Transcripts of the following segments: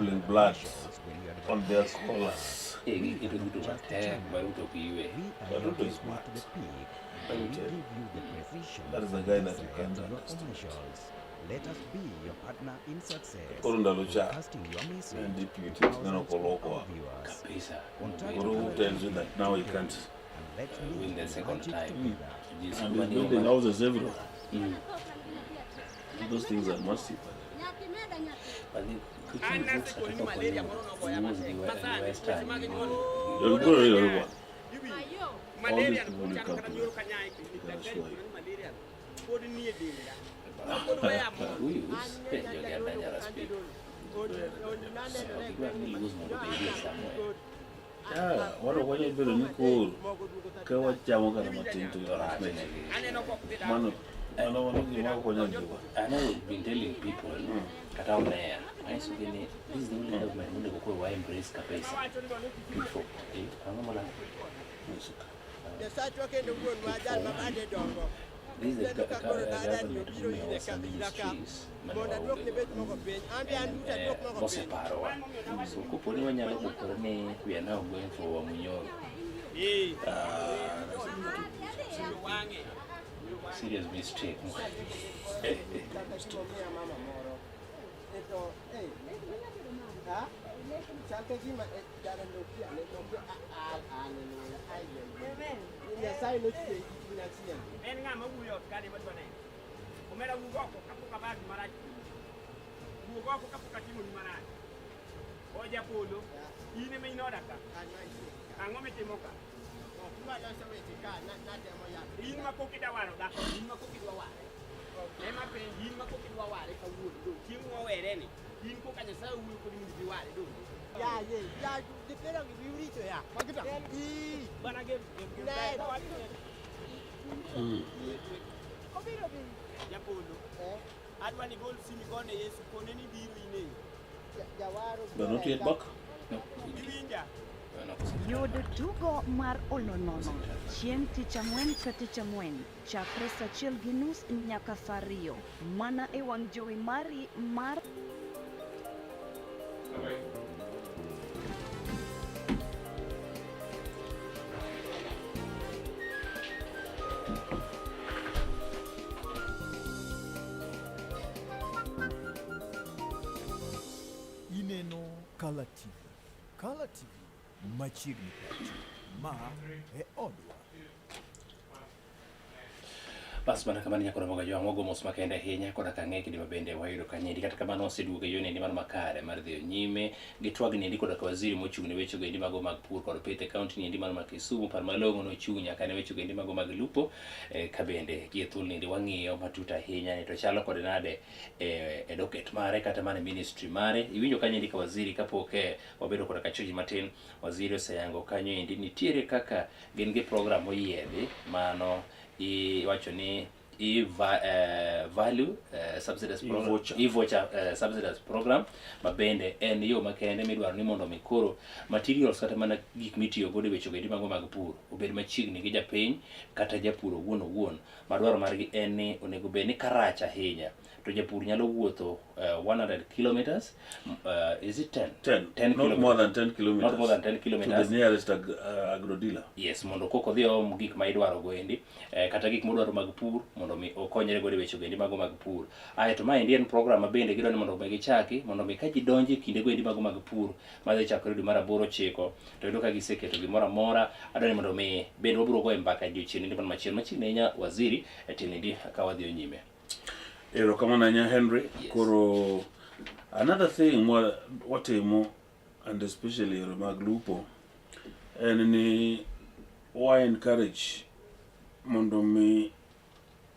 Bubbling blood on their collars. Eh, giketo Ruto matek ma Ruto ok ywe. But Ruto is smart. Let me tell you. That is a guy that you can't underestimate. Let us be your partner in success. Koro ndalo cha Broadcasting your message en to deputy thousands neno of kolokwa. our viewers. Kabisa. Contact Koro who tells you that now he can't? And let's Win the move second magic time. together. Ji And sukuma he's ni building oma- houses everywhere. Those things are massive. But the Kikuyu folks An kata nasekoni ka malaria ok moro nogoya Luos gi matek. Masani, Western weche mag gi- nyuol. You'll go everywhere. All these Malaria people will chalo come kata to nyoro you. ka nyae They can daktari assure you. okona ni malaria pod nie denda. Pod weya mondo. Kikuyus, eh, jogi are dangerous people. Ok gidwar ni Luos mondo obedie somewhere. Yeah, wan ok wanyal bedo ni koro ka wachamo kata matin to To rach negi. Aneno kok dhi mano mano mano gima ok wanyal jiwo. I know we've been telling people kata on air anyisogi ni this is the only government monego koro wa embrace kabisa before eh, ang'o mola Nyasachwa kendo wuonwa jal ma bade dongo. this is the Neno ka koro dada ni government obiro momiyowa ire ka some ira ka. ministries mane Mondo waonge aduokne go. bech moko piny. An be an And, duto eh, aduok moko piny. moseparowa so kopo ni wanyalo bukore ni we are now going for Wamunyoro Eh, Ah, that's a beautiful. wang'e. serious mistake Kaka gimomiya mama moro. E to, eh, ha? Chal ka gima eh, dada Nokia ne Nokia a a haleluya. Ai, ai, ai. Nyasaye nochweyi gi chuny achiel. En ng'ama wuoyo ot kani madwa neno. Omera wuog oko kapok abagi marach. Wuog oko kapok atimoni marach. O japolo, in ema in oda ka. An mantie ka. Ang'o mitimo ka? Ok waloso weche ka natemo yalo. In ma pok idwa waro dhako, in ma pok idwa ware. Ema penji, in ma pok idwa ware kawuono dong' chieng' mwawere ni, in koka Nyasaye owuoyo kodi mondo idhi ware dong'. Ya ye, ya nyithindo gi wiu richo ya. Ii. Bana gem gem gem. Ne. Obiro bi. Japolo, Eh, adwa ni gol simi gone Yesu kone ni biro in e. jawaro. But not yet back. no Iwinja? Yud tugo mar olonono chieng' tich ang'wen ka tich ang'wen chakre saa achiel gi nus nyaka saa ariyo mana e wang' jowi mari mar Ineno Kala TV. Kala TV machiegni kodi. Ma e odwa. Bas mana kamano nyakoro moga jwang' wago mos makende ahinya koda ka ng'e kinde mabende wayudo kanyendi kata kamano waseduogo e yonendi mano makare mar dhiyo nyime gi twag niendi koda ka waziri mochung' ne weche goendi mago mag pur kod pith e kaunti niendi mano ma Kisumu par malong'o nochung' nyaka ne weche goendi mago mag lupo eh, ka bende gi e thuolo niendi wang'iyo matut ahinya ni to chalo kod nade e, e docket mare kata mana e ministry mare iwinjo kanyendi ka waziri kapok eh, wabedo koda kachoji matin waziri oseyango kanyo endi nitiere kaka gin gi program moyiedhi mano iwacho ni e value subsidies program E-voucher. e-voucher subsidies program ma bende en yo makende midwaro ni mondo mi koro materials kata mana gik mitiyo godo e weche goendi mago mag pur obed machiegni gi japiny kata japur owuon owuon ma dwaro margi en ni onego bed ni karach ahinya to japur nyalo wuotho 100 kilometers is it 10 10. 10 Not kilometers. more than 10 kilometers. Not more than 10 kilometers. To the nearest agro dealer. Yes, mondo kok odhi oom gik ma idwaro goendi eh, kata gik modwaro mag pur mondo mi okonyre godo e weche goendi mago mag pur. Ae to maendi en program ma bende gidwaro ni mondo mi gichaki mondo mi ka ji donjo e kinde goendi mago mag pur madhi chakore dwe mar aboro ochiko to yudo ka giseketo gimoro amora. Adwaro ni mondo mi bende wabiro goyo mbaka e odiochieng' ni machielo machiegni ahinya waziri e tiende ka wadhi nyime. Erokamano ahinya Henry. Yes. Koro another thing mwa watimo and especially yore mag lupo en ni wa encourage mondo mi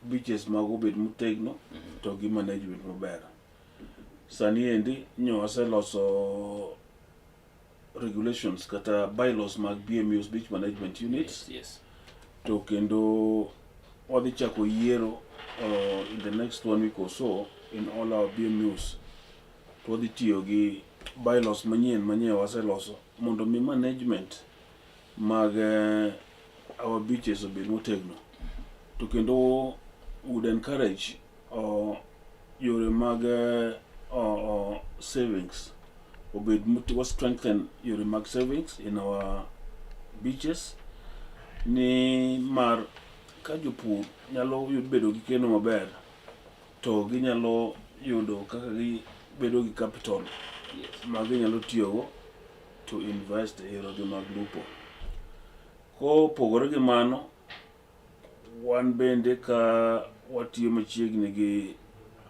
beaches mag obed motegno to gi management maber. Sani endi nyo waseloso regulations kata bylaws mag BMUs Beach Management Units Yes, yes. to kendo wadhi chako yiero in the next one week or so in all our BMUs to wadhi tiyo gi bylaws manyien manyien waseloso mondo mi management mag our beaches obed motegno to kendo would encourage yore mag savings. obed wa strengthen yore mag savings in our beaches ni mar ka jopur nyalo bedo gi keno maber to ginyalo yudo kaka gibedo gi capital ma ginyalo tiyogo to invest e yoregi mag lupo. Kopogore gi mano, wan bende ka watiyo machiegni gi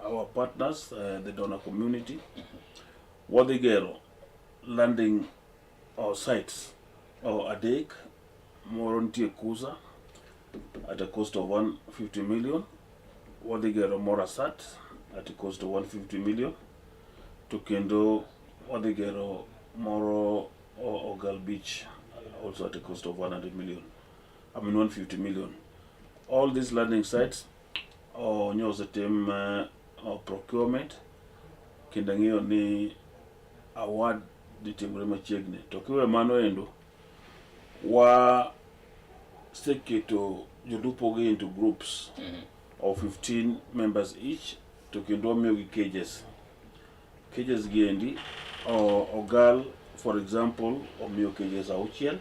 our partners, the donor community, wadhi gero landing our sites or adek moro nitie Kusa at a cost of 150 million, wadhi gero moro Asat at a cost of 150 million, to kendo wadhi gero moro Ogal Beach also at a cost of 100 million, I mean 150 million. All these landing sites nyo osetim procurement kendo ang'eyo ni award dhi timore machiegni. To kiwe mano endo, wa seketo jolupo gi into groups of 15 members each to kendo wamiyogi cages. Cages gi endi Ogal for example omiyo cages auchiel,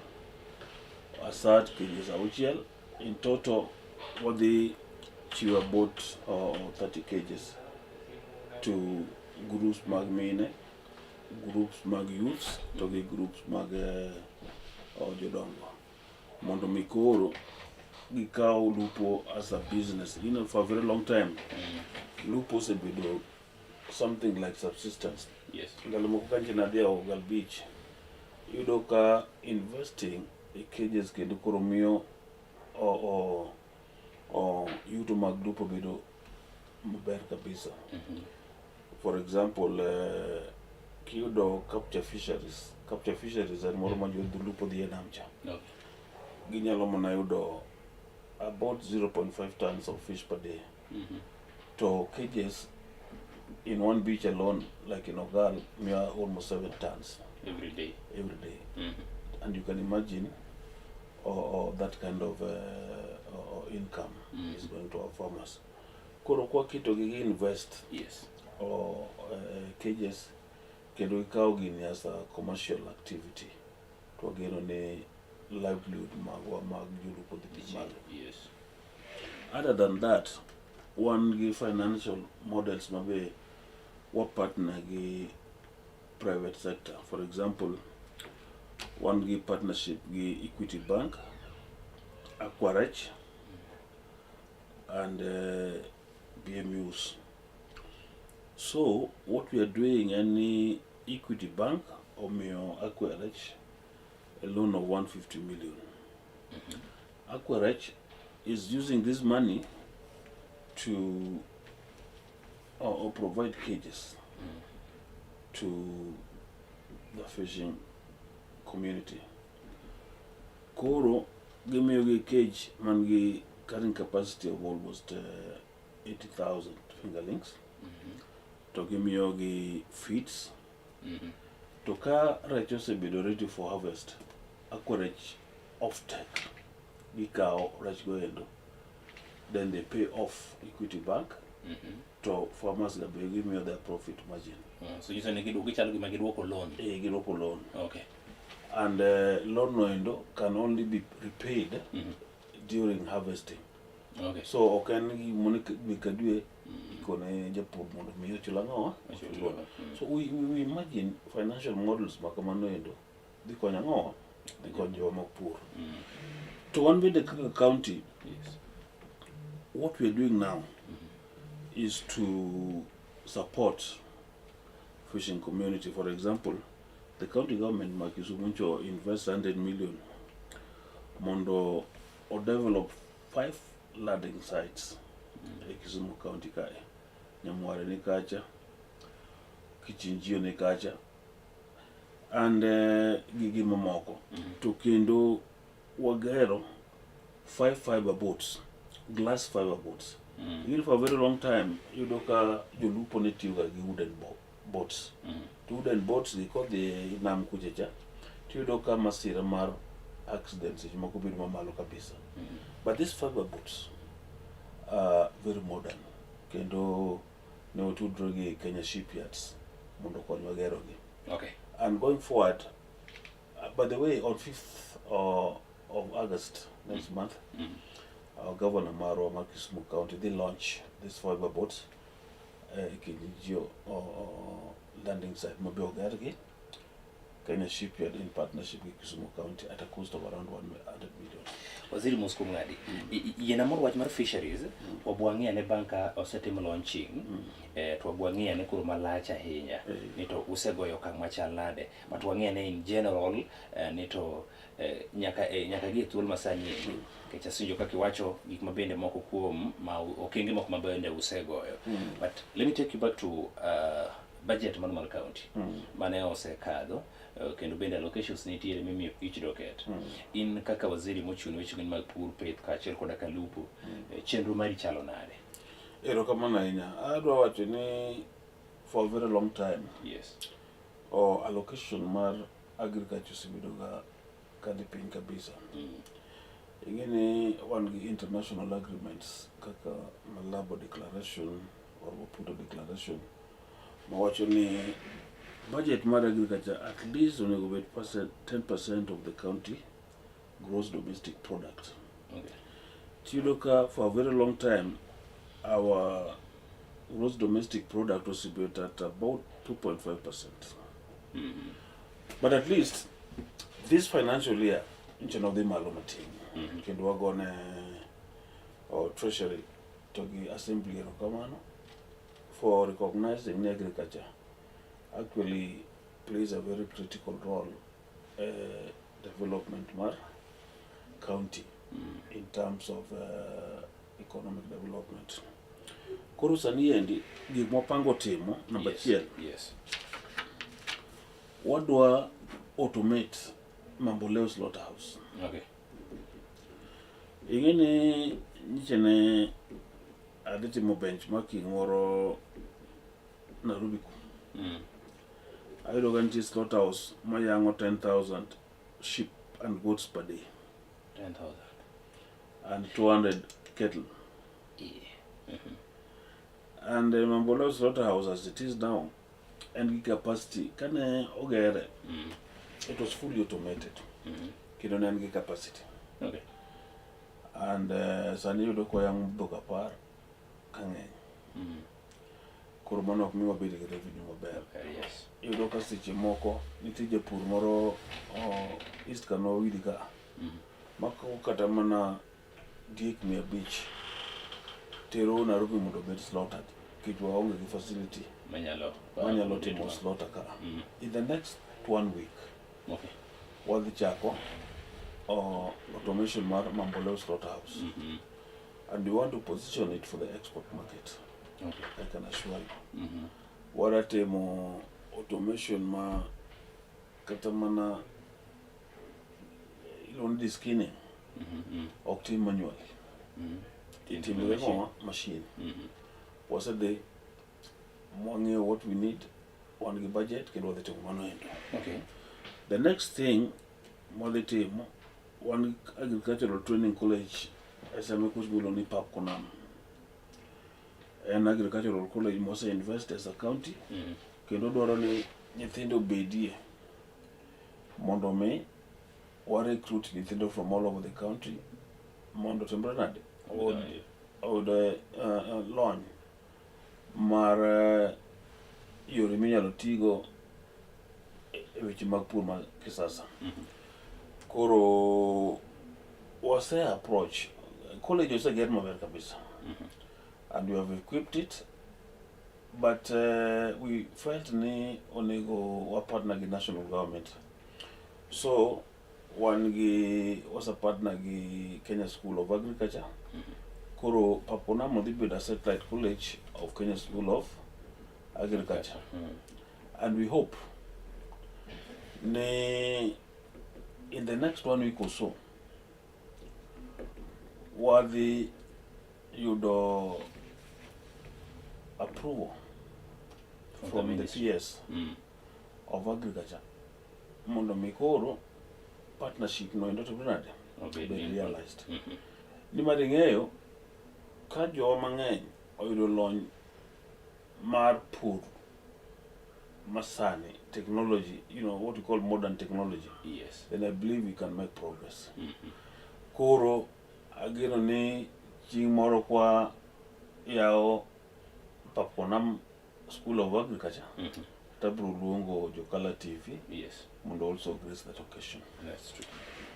Asat cages auchiel, in total wadhi chiwo about 30 cages to groups mag mine, groups mag youths to gi groups mag jodongo mondo mi koro gikaw lupo as a business. You know, for a very long time lupo osebedo something like subsistence. Ndalo moko kanche nadhi e Ogal Beach, iyudo ka investing e cages kendo koro miyo o yuto mag lupo bedo maber kabisa. For example, kiyudo capture fisheries, capture fisheries en moro ma jolupo dhi e nam cha. Ginyalo mana yudo about 0.5 tons of fish per day. To cages in one beach alone, like in Ogal, miyo almost 7 tons every day. Every day. And you can imagine or that kind of or income is going to our farmers. Koro kwa keto gi invest or cages kendo gikawo gini as a commercial activity to wageno ni livelihood magwa mag jolupo dhi dhi malo. Other than that, wan gi financial models mabe wa partner gi private sector. For example, wan gi partnership gi Equity Bank, Aquarech, and BMUs. So what we are doing, any Equity Bank omiyo Aquarech a loan of 150 million. Aquarech is using this money to or provide cages to the fishing community. Koro gimiyogi cage man gi carrying capacity of almost 80,000 fingerlings. To gimiyogi feeds. To ka rech osebedo ready for harvest, Aquarech off-take gikawo rech go endo, then they pay off Equity Bank to farmers ga be gimiyo their profit margin. So nyiso ni giduoko gichalo gima giduoko loan. Eh, giduoko loan. And loan no endo can only be repaid during harvesting. So ok en gimo ni dwe ka dwe ikone japur mondo mi ochul ang'owa? Ochul Ochul loan. loan. So we imagine financial models ma kamano endo dhi konyo ang'owa? Dhi konyo jowa mag pur. To wan bende kaka county, what we are doing now is to support fishing community. For example, the county government ma Kisumu ncho invest 100 million mondo o develop 5 landing sites e Kisumu County kae. Nyamware ni kacha, Kichinjio ni kacha, and gigi mamoko. To kendo wagero 5 fiber boats, glass fiber boats. Even for a very long time, iyudo ka jolupo ne tiyoga gi wooden boats. To wooden boats gi kodhi e nam kucha cha, tiyudo ka masira mar accident seche moko bedo mamalo kabisa. But these fiber boats are very modern. Kendo ne otudre gi Kenya Shipyards mondo okonywa gerogi. And going forward, by the way, on 5th of August next month, our governor marwa mar Kisumu County dhi launch this fiber boats e Kinyijio landing site mabe oger gi Kenya Shipyard in partnership with Kisumu County at a cost of around 100 million. Waziri mos kuom ng'adi. Yiena moro wach mar fisheries, wabwang'i ane bang' ka osetim launching, to wabwang'i ane koro malach ahinya ni to usegoyo okang' machal nade. But wang'i ane in general ni to nyaka gi e thuolo masani endi. Nikech asewinjo kaka iwacho gik ma bende moko kuom ma okenge moko ma bende usegoyo. But let me take you back to budget mano mar county mane osekadho kendo bende allocations nitiere mimiyo each docket. In kaka waziri mochung' ne weche mag pur, pith kaachiel koda ka lupo, chenro mari chalo nade? Erokamano ahinya. Adwa wacho ni for a very long time o allocation mar agriculture osebedo ga kadhi piny kabisa. Ing'e ni wan gi international agreements kaka Malabo Declaration or Maputo Declaration mawacho ni budget mar agriculture at least onego bed percent, 10% of the county gross domestic product. Tiyudo ka for a very long time our gross domestic product osebet at about 2.5%. But at least this financial year nche nodhi malo matin kendo wagone treasury to gi assembly erokamano for recognizing ni agriculture actually plays a very critical role development mar county in terms of economic development. Koro sani endi gik mwapango timo namba achiel, wadwa automate Mamboleo slaughterhouse. Ing'e ni nyiche ne adhi timo benchmarking moro Nairobi ku. Ayudo ka nitie slaughterhouse mayang'o 10,000 sheep and goats per day 10,000. and 200 cattle. And Mamboleo slaughterhouse as it is now en gi capacity kane ogere it was fully automated kendo ne en gi capacity and sani iyudo ka wayang'o dhok 10 ka ng'eny. Koro mano ok mi wabed gi revenue maber. Iyudo ka seche moko nitie japur moro East Kanowidi ka makawo kata mana diek 500 tero Nairobi mondo obed slaughtered nikech waonge gi facility manyalo timo slaughter ka. In the next one week wadhi chako automation mar Mamboleo slaughterhouse and we want to position it for the export market. I can assure you. Wadwa timo automation ma kata mana iluongo ni deskinning ok tim manually. Itimo gi ang'o? Machine. Wasedhi mwang'eyo what we need, wan gi budget kendo wadhi timo mano endo. The next thing mwadhi timo, wan gi agricultural training college SMA course miluongo ni Pap Konam. En agricultural college mose invest as a county kendo dwaro ni nyithindo obedie mondo mi wa recruit nyithindo from all over the country mondo timre nade oyud lony mar yore minyalo tigo e weche mag pur ma kisasa. Koro wase approach college oseger maber kabisa and we have equipped it, but we felt ni onego wa partner gi national government, so wan gi wase partner gi Kenya School of Agriculture. Koro Paponamo dhi bedo a satellite college of Kenya School of Agriculture and we hope ni in the next one week or so wadhi yudo approval from the ministry. PS of Agriculture mondo mi koro partnership no endo timre nade? Obed Obed realized. Nimar ing'eyo ka jowa mang'eny oyudo lony mar pur masani. technology, you know, what we call modern technology, then I believe we can make progress. Koro ageno ni chieng' moro kwa yawo Paponam School of Agriculture, tabiro luongo Jokala TV mondo also grace that occasion. That's true.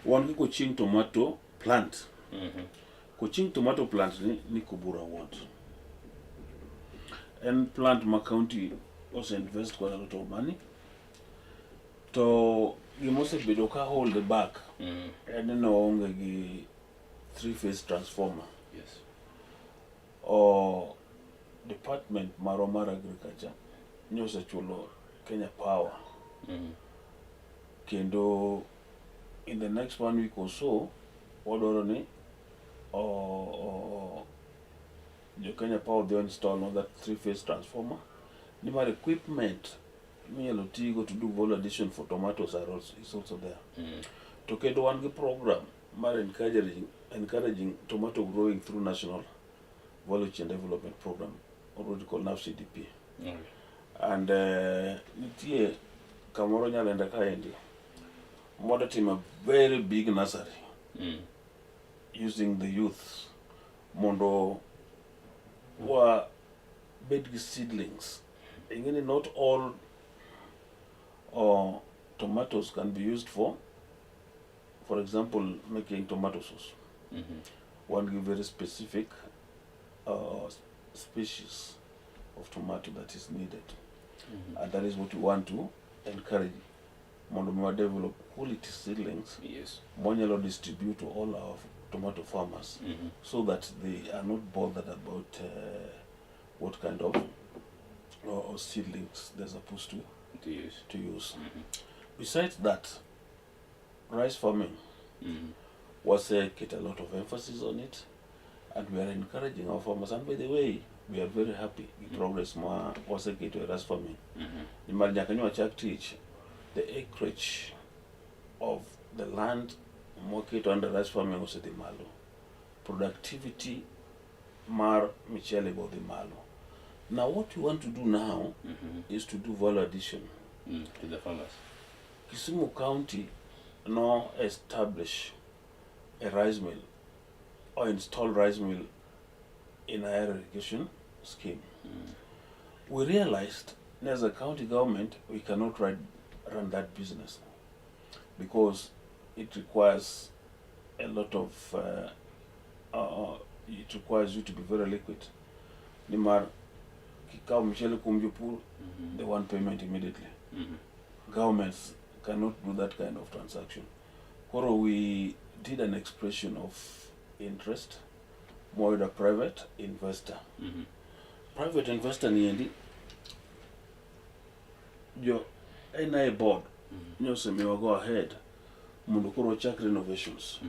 Wan gi Koching Tomato Plant. Koching Tomato Plant ni Kobura Ward. En plant ma county ose invest quite a lot of money. To gima osebedo ka hold back en ni oonge gi three phase transformer. O department marwa mar agriculture ne osechulo Kenya Power kendo in the next one week or so wadwaro ni o jo Kenya Power dhi install no that three phase transformer nimar equipment minyalo tigo to do value addition for tomatoes are also, is also there. To kendo wan gi program mar encouraging tomato growing through National Value Chain Development Program, or what we call NAFCDP. And nitie kamoro Nyalenda kaendi mwada timo a very big nursery using the youth mondo wa bed gi seedlings. Ing'eni not all tomatoes can be used for example, making tomato sauce. One give very specific species of tomato that is needed. And that is what we want to encourage. Mondo mi wa develop quality seedlings mwanyalo distribute to all our tomato farmers so that they are not bothered about what kind of or seedlings they're supposed To use. to use. Besides that, rice farming was get a lot of emphasis on it, and we are encouraging our farmers. And by the way, we are very happy with progress ma waseketo e rice farming. Nimar nyaka nyo wachak tich, the acreage of the land mwaketo under rice farming osedhi malo. Productivity mar michele be odhi malo. Now what we want to do now is to do value addition. To the farmers. Kisumu County now establish a rice mill or install rice mill in our irrigation scheme. We realized as a county government we cannot run that business because it requires a lot of it requires you to be very liquid. Nimar kikawo mchele kuom jopur, they want payment immediately. Governments cannot do that kind of transaction. Koro we did an expression of interest, mwayudo private investor. Private investor niendi, jo NIA board nyosemiwa go ahead mondo koro wachak renovations.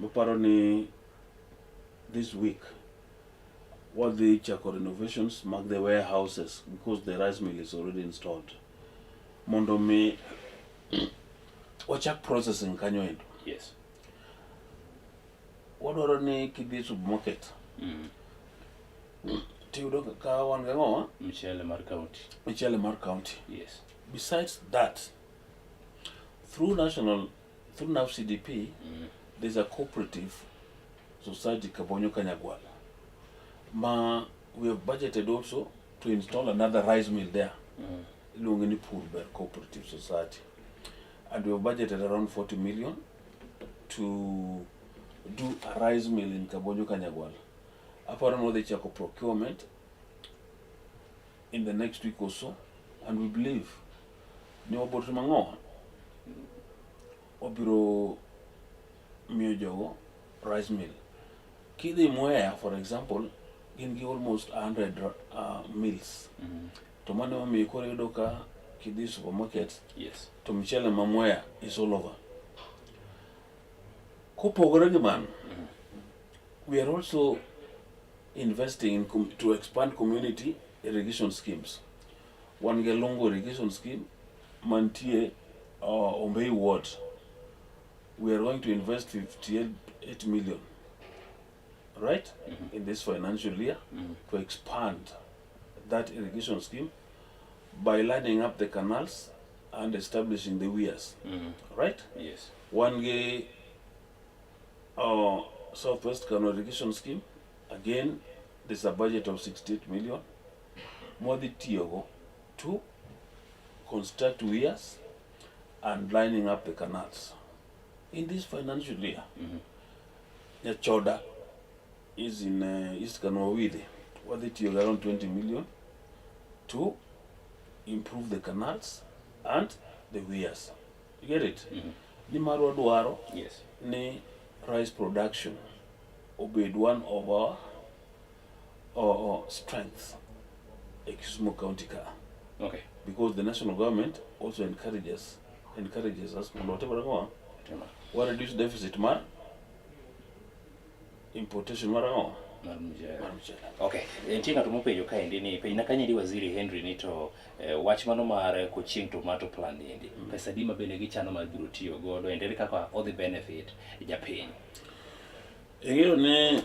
Maparo ni this week wadhi chako renovations mag the warehouses because the rice mill is already installed. Mondo mi wachak processing kanyo endo. Wadwaro ni kidhi e supermarket tiyudo ka wan gang'o Mchele mar county. Michele mar county. Besides that, through NAFCDP, there's a cooperative society Kabonyo Kanyagwal. Ma we have budgeted also to install another rice mill there. Iluongo ni Purber Cooperative Society. And we have budgeted around 40 million to do a rice mill in Kabonyo Kanyagwal. Aparo ni wadhi chako procurement in the next week or so, and we believe ni wabiro timo ang'o? Wabiro miyo jogo rice mill. Kidhi Mwea, for example, gin gi almost 100 mills. To mano emomiyo koro iyudo ka kidhi supermarket to mchele ma Mwea is all over. Kopogore gi mano, we are also investing in to expand community irrigation schemes. Wan gi Lungo irrigation scheme mantie Ombei ward. We are going to invest 58 million, right, in this financial year to expand that irrigation scheme by lining up the canals and establishing the weirs. Right? Yes. Wan gi Southwest Kano Irrigation Scheme. Again, there's a budget of 68 million. Mwadhi tiyogo to construct weirs and lining up the canals. In this financial year, Nyachoda is in East Kano Wawidhi. Wadhi tiyogo around 20 million to improve the canals and the weirs. You get it? Nimar wadwaro ni rice production obed one of our strengths e Kisumu County ka. Because the national government also encourages us mondo watim ang'o? Tema. Wa reduce deficit mar importation mar ang'o? Mar mchele. Mar mchele. Okay, nitie ng'ato mopenjo kaendi ni penjna kanyendi Waziri Henry ni to wach mano mar Kochieng tomato plan niendi pesa adi ma bende gichano mar biro tiyo godo and ere kaka odhi benefit japiny? Ing'eyo ni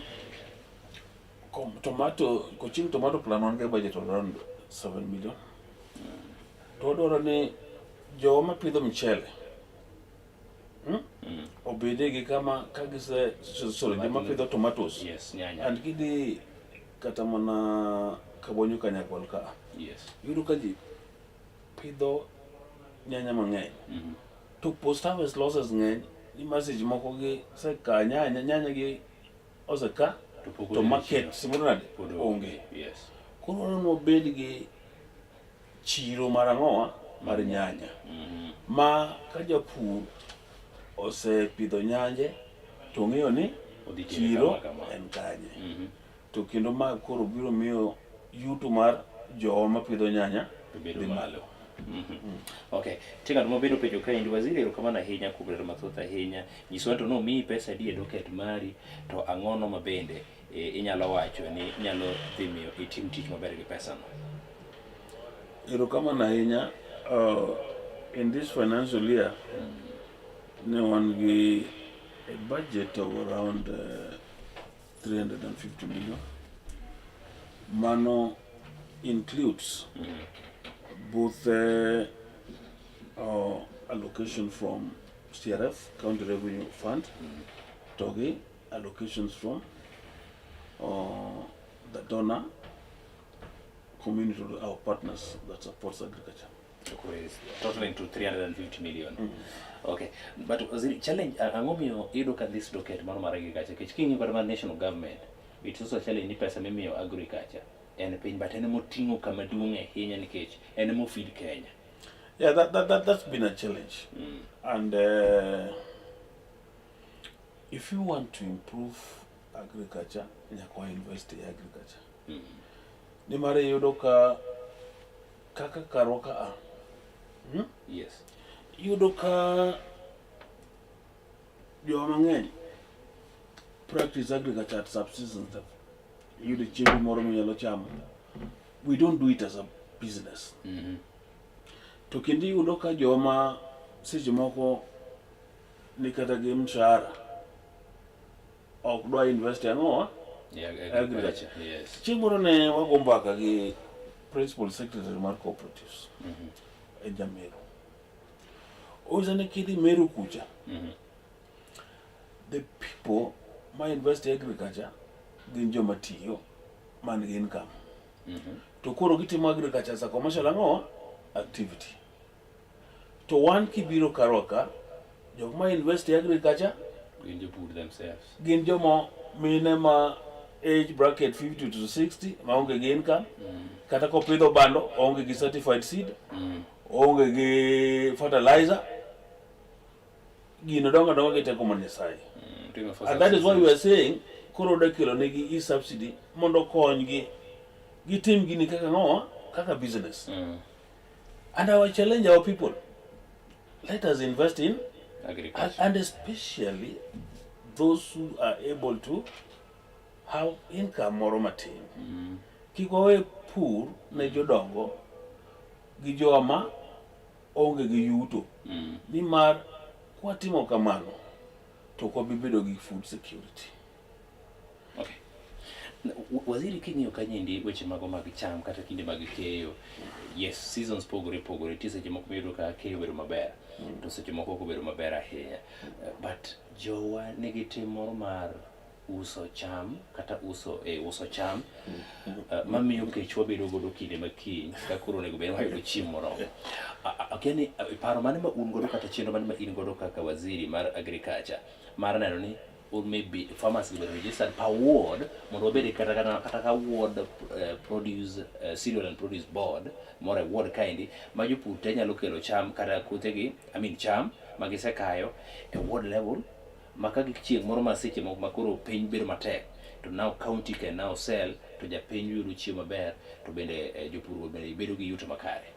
tomato Kochieng tomato plan wan gi budget of around 7 million. To wadwaro ni jowa mapidho mchele Obede gi kama ka gise sorry, joma pidho tomatoes. Yes, nyanya. And gidhi kata mana Kabonyo Kanyakwal ka. Iyudo ka ji pidho nyanya mang'eny. To post harvest losses ng'eny ni ma seche moko gi seka nyanya, nyanya gi oseka To pok to odhi market chiro. simoro nade Pod onge. Yes. Koro wadwaro ni wabed gi chiro mar ang'owa mar nyanya. Ma ka japur osepidho nyanje to ong'eyo ni Odhi tere chiro kama kama. en kanye. To kendo ma koro biro miyo yuto mar jowa mapidho nyanya Bedo dhi malo. malo. Okay, nitie ng'at mobedo penjo kaendi waziri erokamano ahinya kuom lero mathoth ahinya. Nyiswa to nomiyi pesa adi e docket mari to ang'ono ma bende inyalo wacho ni nyalo dhi miyo itim tich maber gi pesano. Erokamano ahinya. In this financial year, ne wan gi a budget of around 350 million. Mano includes both allocation from CRF, County Revenue Fund, to gi allocations from the donor community, our partners that supports agriculture. Okay, totaling to 350 million. Okay, but waziri, challenge ang'o miyo iyudo ka this docket mano mar agriculture nikech king'iyo kata mar national government it's also a challenge ni pesa mimiyo agriculture en piny but en emoting'o kama duong' ahinya nikech en emo feed Kenya. Yeah, that's been a challenge. And if you want to improve agriculture, nyaka wa invest in agriculture. Nimar iyudo ka kaka karwa ka a Yes. Iyudo ka joma mang'eny practice agriculture at subsistence level. Iyudo chiemo moro minyalo chamo. We don't do it as a business. To kendo iyudo ka joma seche moko ni kata gi mshahara ok dwa invest e ang'o? Yeah, Agriculture. agriculture. Yes. Chieng' moro ne wago mbaka gi principal secretary mar cooperatives e Jameru. Onyisa ni kidhi Meru kucha, the people ma invest e agriculture gin joma tiyo man gi income. To koro gitimo agriculture as a commercial ang'o? Activity. To wan kibiro karwa ka, jok ma invest e agriculture Gin jopur themselves. gin joma mine ma age bracket 50 to 60 maonge gi income kata kopidho bando oonge gi certified seed oonge gi fertilizer gino dongo adonga gi teko mar Nyasaye. Timo for And that is why we subsistence. are saying koro oda kelo negi e-subsidy mondo okonygi gitim gini kaka ng'o kaka business. And our challenge our people, let us invest in agriculture and especially those who are able to have income moro matin. Kik wawe pur ne jodongo gi joma onge gi yuto. Nimar kwatimo kamano to ok wabi bedo gi food security. Okay. Waziri, king'iyo kanyendi weche mago mag cham kata kinde mag keyo, yes, seasons pogore pogore. Nitie seche moko miyudo ka keyo bedo maber, to seche moko ok obedo maber ahinya. But jowa nigi tim moro mar uso cham kata uso cham mamiyo kech wabedo godo kinde ma kiny ka koro onego bed ni wayudo chiemo moromo. Akia ni paro mane ma un godo kata chenro mane ma in godo kaka waziri mar agriculture mar neno ni or maybe farmers gi bedo registered per ward mondo wabed kata ka ward produce cereal and produce board moro e ward kaendi ma jopur te nyalo kelo cham kata kothegi, I mean cham ma gisekayo e ward level, ma ka chieng' moro ma seche moko ma koro piny bedo matek to now county can now sell to japiny yudo chiemo maber, to bende jopur bende bedo gi yuto makare.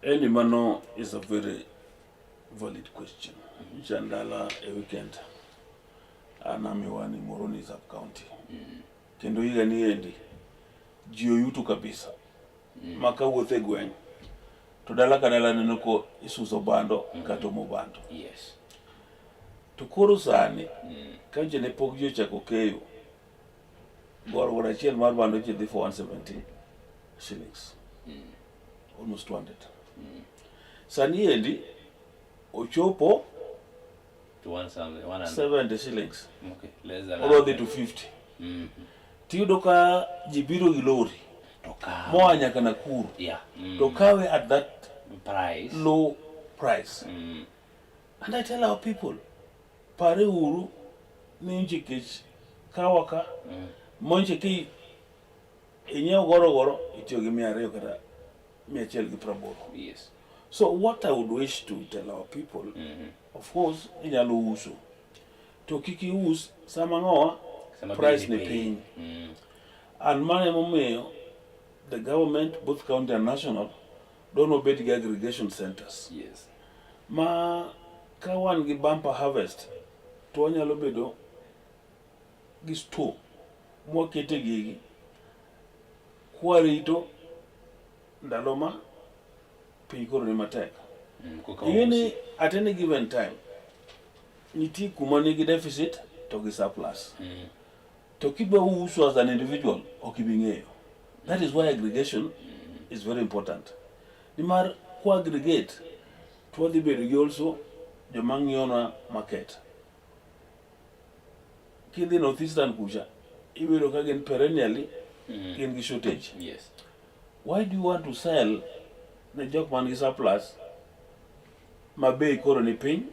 Any mano is a very valid question. Chandala e weekend an amiwani Muhoroni sub county. Kendo higa ni endi ji oyuto kabisa. Ma kawuotho e gweng' to dala ka dala neno ko isuso bando kata omo bando. To koro sani ka nje ne pok ji ochako keyo, gorogoro achiel mar bando ji dhi for 170 shillings. Almost 200. Sani endi ochopo To one something, 100. 70 shillings. Okay, less than Odwa dhi 100. to 50. Tiyudo ka ji biro gi lori To kawe. moa nyaka Nakuru to kawe at that price. Low price. And I tell our people, pare uru ni nchi kech kawa ka monche ki inyiewo gorogoro itiyo gi 200 kata 180. So what I would wish to tell our people, of course, inyalo uso. To kik ius sama ng'owa Sama price bei ni piny. And mano emomiyo the government, both county and national, don't obed gi aggregation centers. Ma ka wan gi bumper harvest, to wanyalo bedo gi store mwakete gigi kwarito ndalo ma piny koro ni matek. Koka Ing'e ni usi. At any given time nitie kuma nigi deficit to gi surplus. To kidwa uso as an individual, ok ibi ng'eyo. That is why aggregation is very important. Nimar kwa aggregate to wadhi bedo gi also joma ng'iyonwa market. Kidhi North Eastern kucha, iyudo ka gin perennially gin gi shortage. Why do you want to sell ne jok man gi surplus ma bei koro ni piny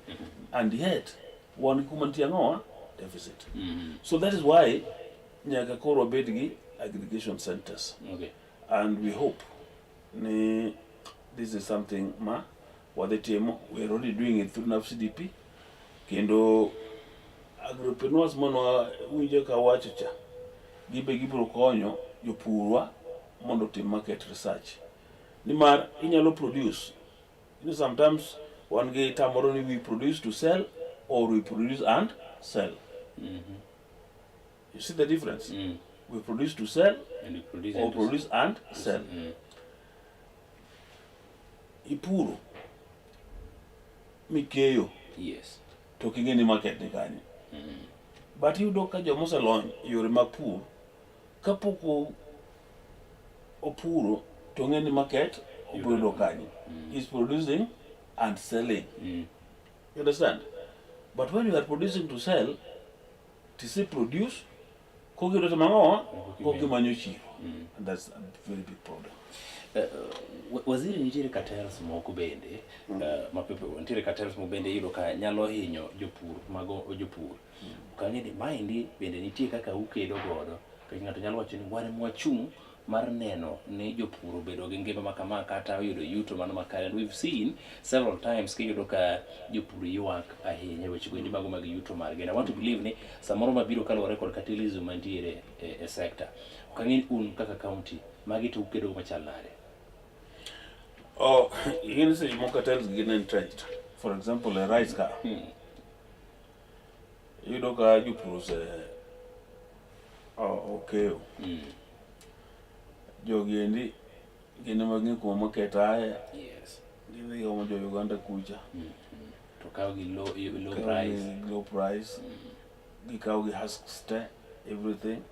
and yet wan gi kuma nitie ang'owa deficit? So that is why nyaka koro wabed gi aggregation centers. And we hope ni this is something ma wadhi timo. We are already doing it through NAFCDP. Kendo agripreneurs manwa winjo ka wacho cha, gibe gibiro konyo jopurwa mondo otim market research. Nimar inyalo produce. Sometimes wan gi tamoro ni we produce to sell or we produce and sell. You see the difference? We produce to sell And we produce or and to produce and sell. Ipuro mikeyo to ok ing'e ni market ni kanye. But iyudo ka joma oselony e yore mag pur, kapok opuro to ong'e ni market obiro yudo kanye. He's producing and selling. You understand? But when you are producing to sell, to say produce, kokiyudo to mang'o, kokimanyo chiro. And that's a very big problem. Waziri, nitiere cartels moko bende mapepe, nitiere cartels moko bende iyudo ka nyalo hinyo jopur mago jopur. Ok ang'e ni maendi bende nitie kaka ukedo godo. Nikech ng'ato nyalo wacho ni wan ema wachung' mar neno ni jopur obedo gi ngima ma kama kata oyudo yuto mano makare. And we've seen several times kiyudo ka jopur ywak ahinya weche goendi mago mag yuto margi. And I want to believe ni samoro mabiro kaluwore kod cartelism mantiere e sector. Ok ang'e ni un kaka county magi to ukedo go machal nade? Oh, ing'e ni seche moko cartels gin entrenched. For example, e rice ka. Iyudo ka jopur ose okeyo. Jogi endi gin ema ging'e kuma market aye. Gidhi omo jo Uganda kucha. To kaw gi low Kaw price. gi low price. Gikaw gi husks te. everything.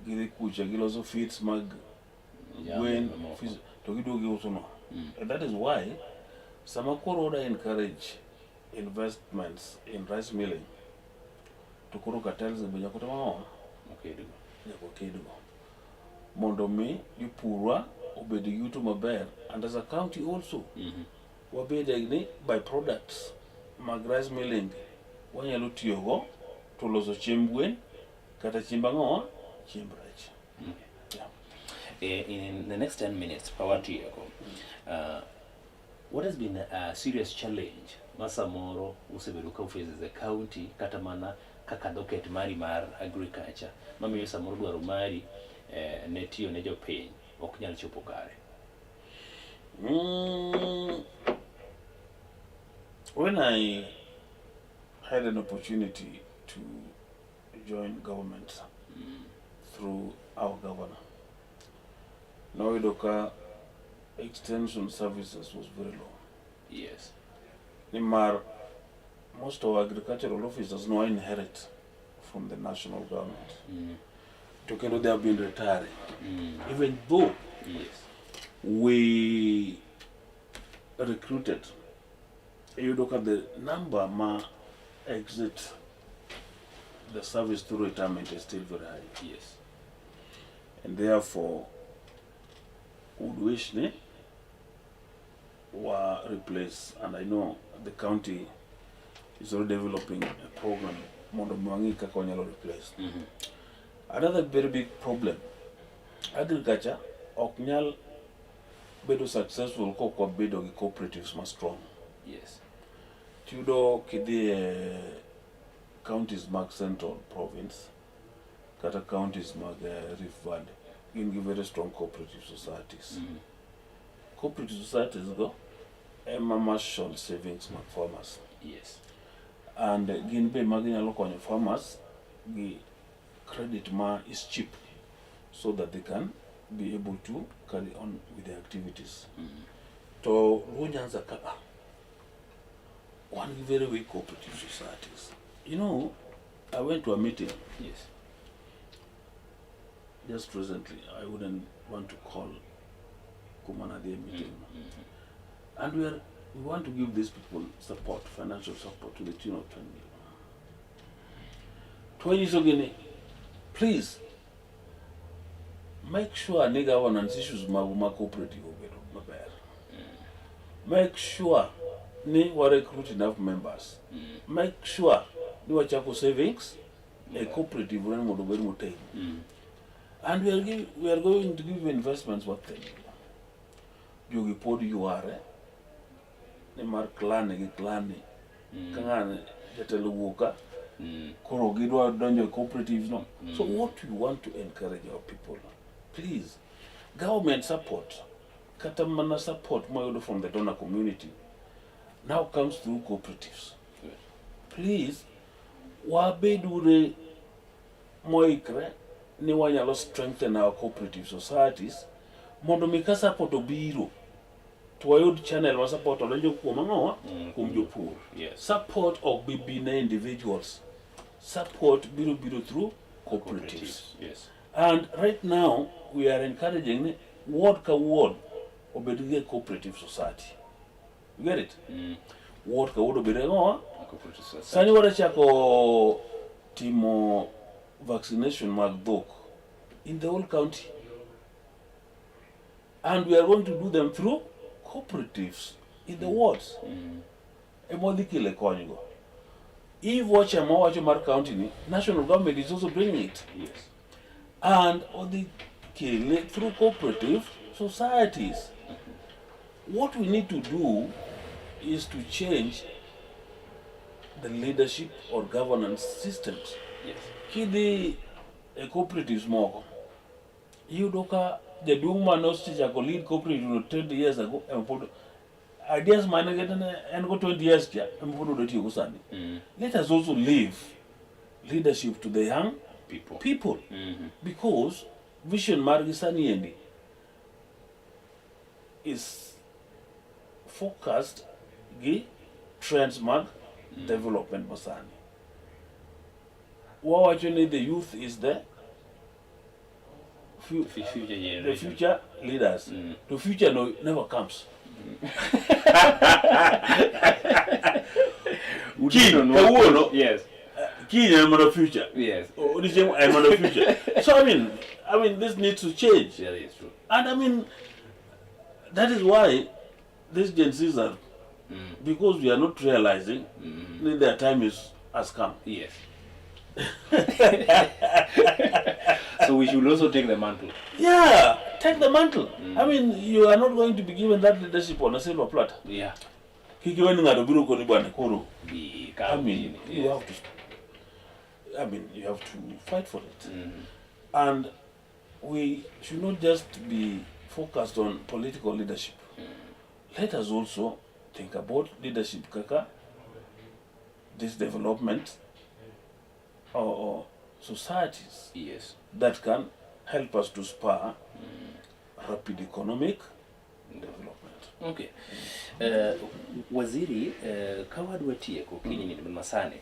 Gidhi kucha giloso feeds mag Jamni gwen mamoko. feeds, to giduogo giuso no. And that is why sama koro oda encourage investments in rice milling to koro cartels be nyaka tim ang'o? Okedgo. Nyaka wakedgo mondo mi jopurwa obed gi yuto maber and as a county also wabed ni by products mag rice milling wanyalo tiyogo to loso chiemb gwen kata chiemb ang'owa chiemb rech. Yeah. In the next 10 minutes, Power Tieko, what has been a serious challenge ma samoro usebedo ka uface as a county kata mana kaka docket mari mar agriculture mamiyo samoro dwaro mari ne tiyo ne jopiny ok nyal chopo kare? When I had an opportunity to join government through our governor, noyudo ka extension services was very low. Nimar most of our agricultural officers now inherit from the national government. To kendo they have been retiring. Even though we recruited, iyudo ka the number ma exit the service through retirement is still very high. And therefore, would wish ni wa replace, and I know the county is already developing a program mondo mi wang'i kaka wanyalo replace. Another very big problem, agriculture ok nyal bedo successful kok wabedo gi cooperatives ma strong. Tiyudo kidhi e counties mag Central Province kata counties mag Rift Valley, gin gi very strong cooperative societies. Cooperative societies go ema marshal savings mag farmers. And gin be ma ginyalo konyo farmers gi credit ma is cheap so that they can be able to carry on with their activities. To Luo Nyanza ka wan gi very weak cooperative societies. I went to a meeting just recently. I wouldn't want to call kuma nadhiye meeting. And we want to give these people support, financial support to the tune of 10 million. To wanyisogi ni, please make sure ni governance issues magu ma cooperative obedo maber. Make sure ni wa recruit enough members. Make sure ni wachako savings e cooperative ren mondo obed motegno. And we are going to give investments worth 10 million. Jogi pod yware ni mar clan gi clan ni. Ka ng'ane jatelo wuok ka, koro gidwa donjo e cooperatives no. So what we want to encourage our people, please, government support, kata mana support mwayudo from the donor community, now comes through cooperatives. Please, wabedure moikre ni wanyalo strengthen our cooperative societies mondo mi ka support obiro to wayud channel ma support odonjo kuom ang'owa kuom jopur. Support ok bi bi ne individuals. Support biro biro through cooperatives. And right now we are encouraging ni ward ka ward obed gi a cooperative society. You get it? Ward ka ward obed gi ang'owa? A cooperative society. Sani wadachako timo vaccination mag dhok in the whole county. And we are going to do them through cooperatives in the wards. Ema wadhi kele konygo. E-voucher mawacho mar county ni, national government is also bringing it. And odhi kele through cooperative societies. What we need to do is to change the leadership or governance systems. Kidhi e cooperatives moko, iyudo ka jaduong' mane osechako lead cooperative no 20 years ago ema pod ideas mane ne en go 20 years cha ema pod odwa tiyogo sani. Let us also leave leadership to the young people, people. Because vision margi sani endi is focused gi trends mag development masani. Wawacho ni the youth is the Future the generation. future leaders. The future no, never comes. Kiny, kawuono, Yes. kiny en mana future. Yes. Odiochieng' en mana future. So I mean, this needs to change. Yeah, that is true. And I mean, that is why these Gen Zs are, because we are not realizing that their time is has come. Yes. So we should also take the mantle. Yeah, take the mantle. I mean, you are not going to be given that leadership on a silver platter. Kik iwe ni ng'ato biro koni bwana koro. Be I mean, you yes. have to. I mean, you have to fight for it, and we should not just be focused on political leadership. Let us also think about leadership, kaka. This development, or societies that can help us to spur rapid economic development. Okay. Waziri, ka wadwa tieko kinyi ni masani,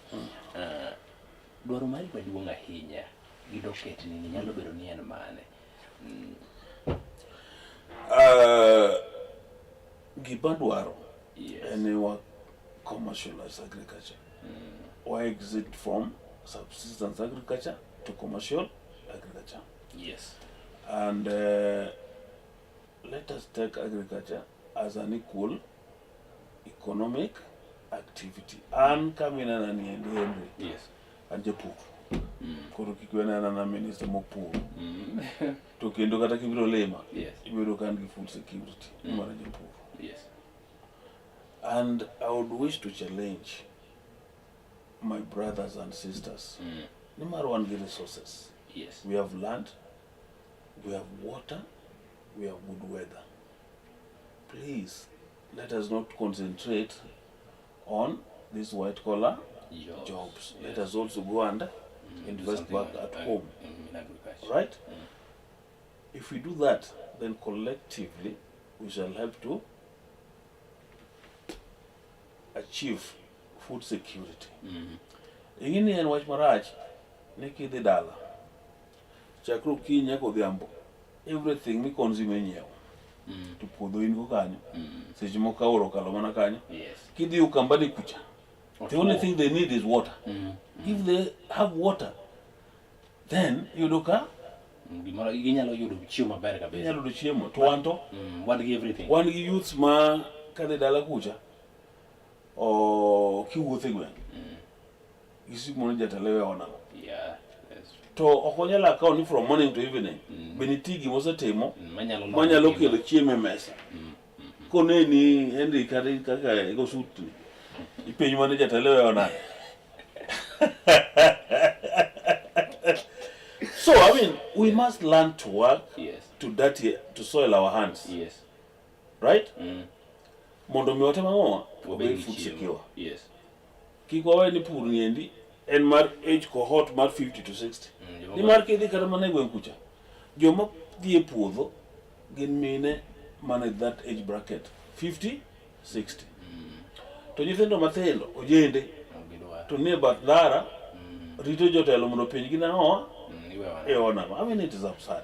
dwaro mari maduong' ahinya gi docket ni nyalo bedo ni en mane? Gima dwaro en ni wa commercialize agriculture. Wa exit from subsistence agriculture to commercial agriculture. And let us take agriculture as an equal economic activity. An kaminena ni endi Henry, an japur. Koro kik wena na minister mok pur. To kendo kata kibiro lima, ibiro ka an gi food security mar japur. And I would wish to challenge my brothers and sisters. Nimar wan gi resources. We have land, we have water, we have good weather. Please, let us not concentrate on these white collar Jobs. jobs. Let us also go and Do invest something back at home. In agriculture. Right? If we do that, then collectively we shall help to achieve food security. Ing'e ni en wach marach ni kidhi dala chakre okinyi nyaka odhiambo everything mi consume inyiewo to puodho in go kanyo seche moko aora okalo mana kanyo kidhi Ukambani kucha, the only thing they need is water. If they have water, then iyudo ka Gimoro ginyalo yudo chiemo maber kabisa. Inyalo yudo chiemo to wan to Wan gi everything. Wan gi youths ma kadhi dala kucha o kiwuotho e gweng' gisiko ni jatelo wewa nang'o Yeah. To ok onyal akawo ni from morning to evening be nitie gima osetimo Manyalo loko manyalo ngima. Kelo chiemo e mesa koneni Henry kata kaka igo sut ni ipenj mana jatelo wewa nang'o. So I mean, we must learn to work, to dirty, to soil our hands, right, mondo mi watim ang'owa Wabed wabed gi food chiemo. Secure. Kik wawe ni pur ni endi en mar age cohort mar 50 to 60 Joma nimar kidhi kata mana e gweng' kucha joma dhi e puodho gin mine man e that age bracket 50 60 to nyithindo mathindo ojende Ok gidwar. To nie bath ndara rito jotelo mondo openjgi nang'owa Iwewa. E onang'o. I mean, it is absurd.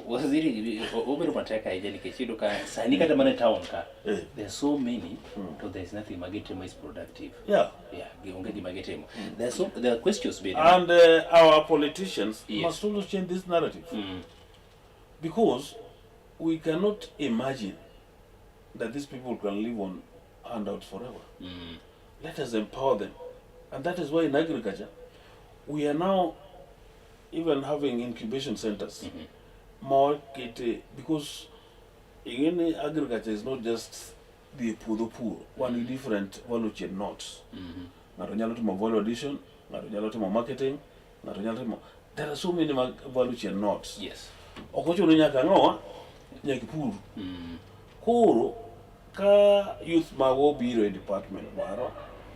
Waziri, obedo matek ahinya nikech iyudo ka sani kata mana e town ka there are so many to there is nothing magitimo is productive. Yeah, onge gima gitimo. There are questions bende. And our politicians must also change this narrative because we cannot imagine that these people can live on handouts forever. Let us empower them. And that is why in agriculture, we are now even having incubation centers. More kete, because in agriculture is not just the puodho pur, wan gi different value chain nodes. Ng'ato nyalo timo value addition, ng'ato nyalo timo marketing, ng'ato nyalo timo, there are so many value chain nodes. Ok ochuno nyaka ang'owa nyaka ipur. Koro ka youth magwa obiro e department marwa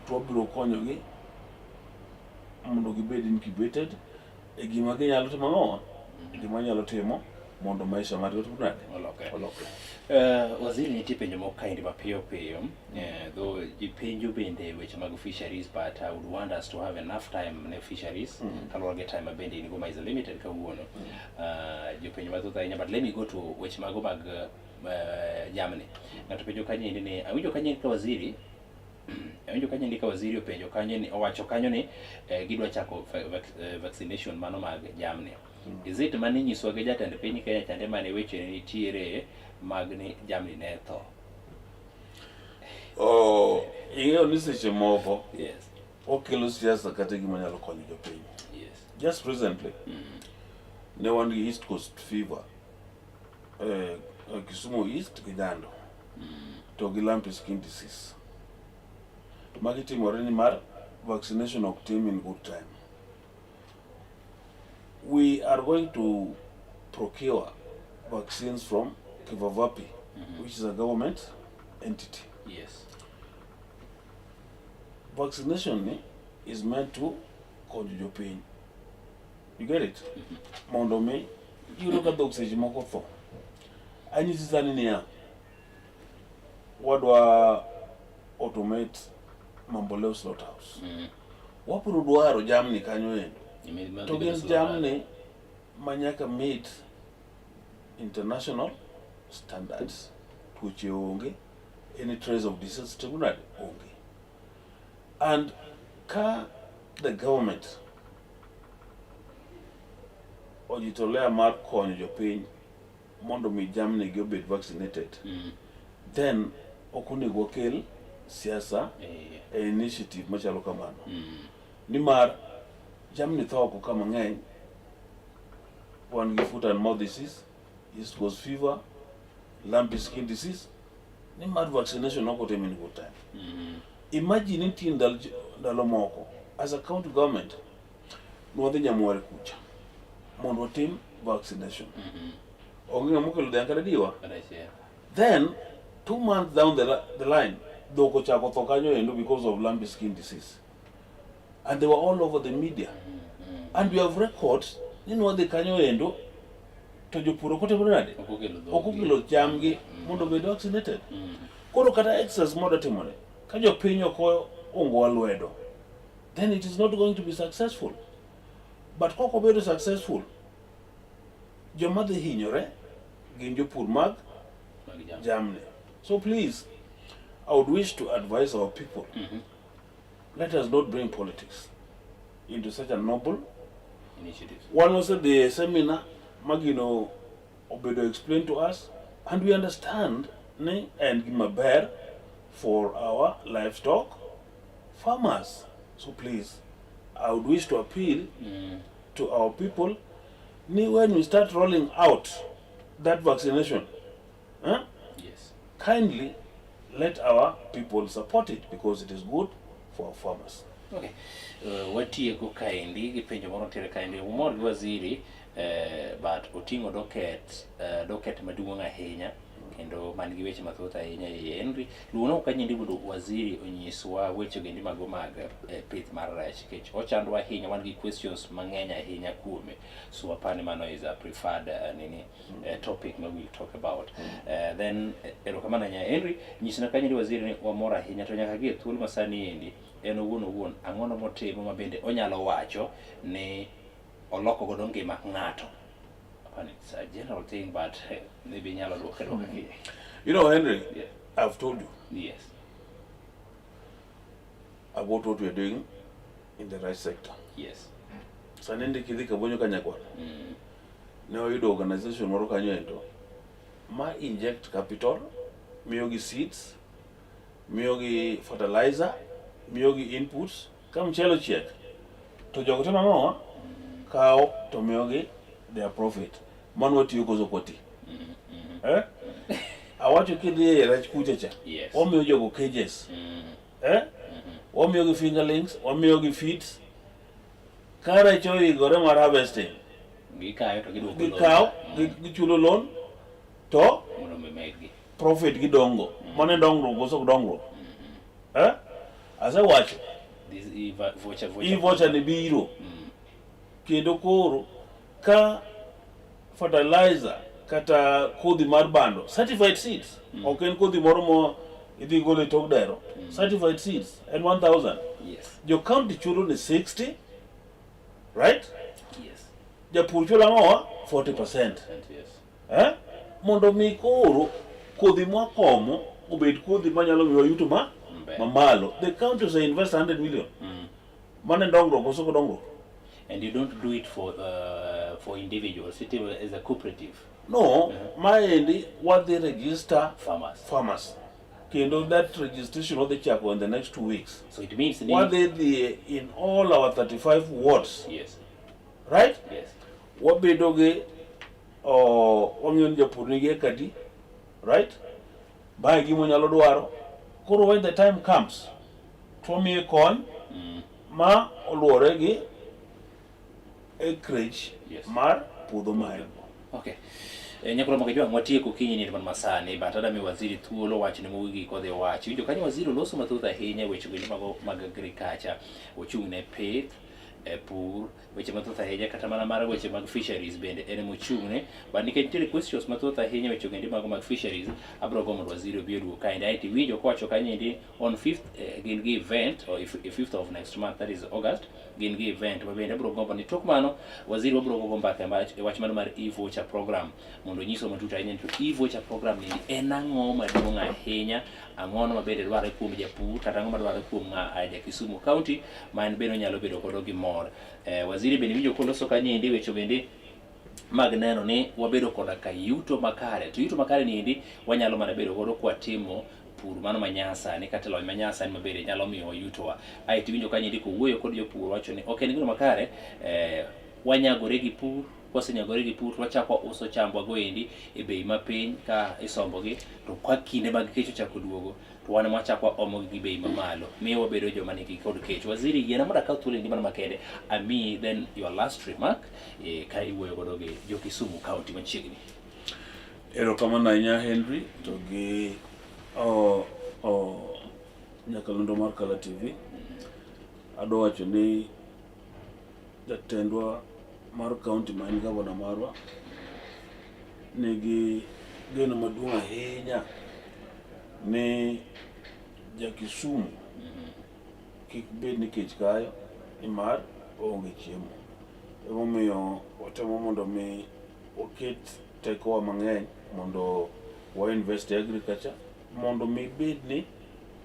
to wabiro konyogi mondo gibed incubated e gima ginyalo timo ang'owa e gima nyalo timo mondo maisha margi otim nade Olokre. Olokre. Waziri, nitie penjo moko kaendi mapiyo piyo. Dho ji Ji penjo bende weche mag fisheries, but I would want us to have enough time ne fisheries kaluwore gi time ma bende in go ma is limited kawuono. Jopenjo mathoth ahinya, but let me go to weche mago mag jamni. Ng'ato penjo kanyo endi ni awinjo kanyo endi ka waziri awinjo kanyo endi ka waziri openjo kanyo ni owacho kanyo ni gidwa chako vaccination mano mag jamni. Is it mane inyiswa gi jatend piny Kenya chande mane weche ne nitiere mag ni jamni ne tho? Oh, ing'eyo ni seche moko wakelo siasa kata gima nyalo konyo jopiny. Just recently, ne wan gi East Coast fever Kisumu East gi Nyando to gi lumpy skin disease. Magi timore ni mar vaccination ok tim in good time. We are going to procure vaccines from Kivavapi, which is a government entity. Vaccination ni is meant to konyo jopiny. You get it? Mondo mi iyudo ka dhok seche moko tho. Anyisi sani niya, wadwa automate Mamboleo slaughterhouse. Wabiro dwaro jamni kanyo endo. To gin jamni ma nyaka meet international standards. Tuoche onge, any trace of disease timo nade? Onge. And ka the government ojitolea mar konyo jopiny mondo mi jamni gi obed vaccinated, then ok onego wakel siasa e initiative machalo kamano. Nimar jamni tho oko ka mang'eny, wan gi foot and mouth disease, East Coast fever, lumpy skin disease, nimar vaccination ok otim in good time. Imagine nitie ndalo moko as a county government nwadhi Nyamware kucha mondo watim vaccination. Onge ng'ama okelo dhiang' kata diwa. Then 2 months down the line, dhok ochako tho kanyo endo because of lumpy skin disease. And they were all over the media. And we have records ni nwadhi kanyo endo to jopur ok otimo nade? Ok okelo chamgi mondo obed vaccinated. Koro kata exercise modwa timore, ka jopiny ok oungowa lwedo, then it is not going to be successful. But kok obedo successful, joma dhi hinyore gin jopur mag jamni. So please, I would wish to advise our people, let us not bring politics into such a noble initiative. One was at the seminar, magino obedo explained to us, and we understand ni en gima ber for our livestock farmers. So please, I would wish to appeal to our people, ni when we start rolling out that vaccination, huh, kindly let our people support it because it is good for our farmers. Okay. Watieko kaendi gi penjo moro ntiere kaendi umor gi waziri but oting'o docket maduong' ahinya kendo man gi weche mathoth ahinya e iye. Henry, luwna kanyendi mondo waziri onyiswa weche gendi mago mag pith mar rech nikech ochandwa ahinya, wan gi questions mang'eny ahinya kuome, so apani mano is a preferred nini topic ma we'll talk about. Then erokamano ahinya Henry, nyisna kanyendi waziri ni wamor ahinya to nyaka gi e thuolo masani endi en owuon owuon ang'ono motimo ma bende onyalo wacho ni oloko godo ngima ng'ato. Apani it's a general thing, but maybe inyalo duoke duoka ki You know, Henry, I've told you about what we are doing in the rice sector. Sani ndi kidhi Kabonyo Kanyakwar, ne wayudo organization moro kanyo endo ma inject capital, miyogi seeds, miyogi fertilizer, miyogi inputs. Ka mchele ochiek, to jogo timo ang'o? Kawo to miyogi their profit. Mano watiyo koso ok wati? Eh? Awacho kidhi e rech kucha cha, wamiyo jogo cages. Eh? Wamiyogi fingerlings, wamiyogi feeds. Ka rech oigore mar harvesting, Gikayo to giduoko loan. Gikawo, gichulo loan, to mondo mi medgi profit gidongo. Mano e dongruok koso ok dongruok? Eh? Asewacho, This e-voucher. E-voucher ni biro. Kendo koro ka fertilizer kata kodhi mar bando, certified seeds, ok en kodhi moro mo Idhi golo e tok dero. Certified seeds en 1000. Jo county chulo ni 60, right? Yes. Japur chulo ang'owa? 40%. Yes. Eh? Mondo mi koro kodhi mwakomo obed kodhi manyalo miwa yuto ma Maber. mamalo. The county ose invest 100 million. Mano en dongruok koso ok dongruok? And you don't do it for individuals, it is as a cooperative. No, maendi wadhi register Farmers. Farmers. Kendo that registration wadhi chako in the next 2 weeks. So it means ni Wadhi dhi in all our 35 wards. Right? Yes. Wabedo gi oh, wang'iyo ni japur nigi eka adi, right? Mae gima onyalo dwaro. Koro when the time comes, to wamiye kony ma oluwore gi acreage mar puodho ma en go. Okay. E, nyakoro mag jwang' watieko kinyi ni man masani but adami waziri thuolo wachne mogik odhi owachi. Winjo kanyo waziri oloso mathoth ahinya e weche goendi mago mag agriculture. Ochung' ne pith, e pur, weche mathoth ahinya kata mana mar weche mag fisheries bende en emochung'ne. But nikech nitiere questions mathoth ahinya weche goendi mago mag fisheries, abiro gombo mondo waziri obi oduog kaendi. Aeto iwinjo kowacho kanyo endi on 5th gin gi event or if, 5th of next month, that is August, gin gi event ma bende abiro gombo ni tok mano waziri wabiro gogo mbaka e wach mano mar e-voucher program mondo onyiswa matut ahinya ni to e-voucher program ni en ang'o maduong' ahinya, ang'ono ma bende dwarore kuom japur kata ang'o madwarore kuom ng'a ja Kisumu County ma en bende onyalo bedo godo gi mor. Waziri bende winjo koloso kanyo endi weche bende mag neno ni wabedo koda ka yuto makare to yuto makare ni endi wanyalo mana bedo godo kwatimo pur mano manyasani kata lony manyasani ma bende nyalo miyo yutowa. Aeto iwinjo kanyo endi kowuoyo kod jopur wacho ni ok en gino makare wanyagore gi pur kwasenyagore gi pur to wachako wauso chambwa go endi e bei mapiny ka isombogi to ka kinde mag kech ochako duogo to wan ema wachako waomogi gi bei mamalo miyo wabedo joma nigi kod kech. Waziri yiena mondo akaw thuolo endi mano makende amiyi then your last remark ka iwuoyo godo gi jo Kisumu County machiegni. Erokamano ahinya Henry to gi o nyakalondo mar Kala TV. Adwa wacho ni jatendwa mar county ma en gavana marwa nigi geno maduong' ahinya ni ja Kisumu kik bed ni kech kayo nimar oonge chiemo. Emomiyo watemo mondo mi waket tekowa mang'eny mondo wa invest e agriculture mondo mi bed ni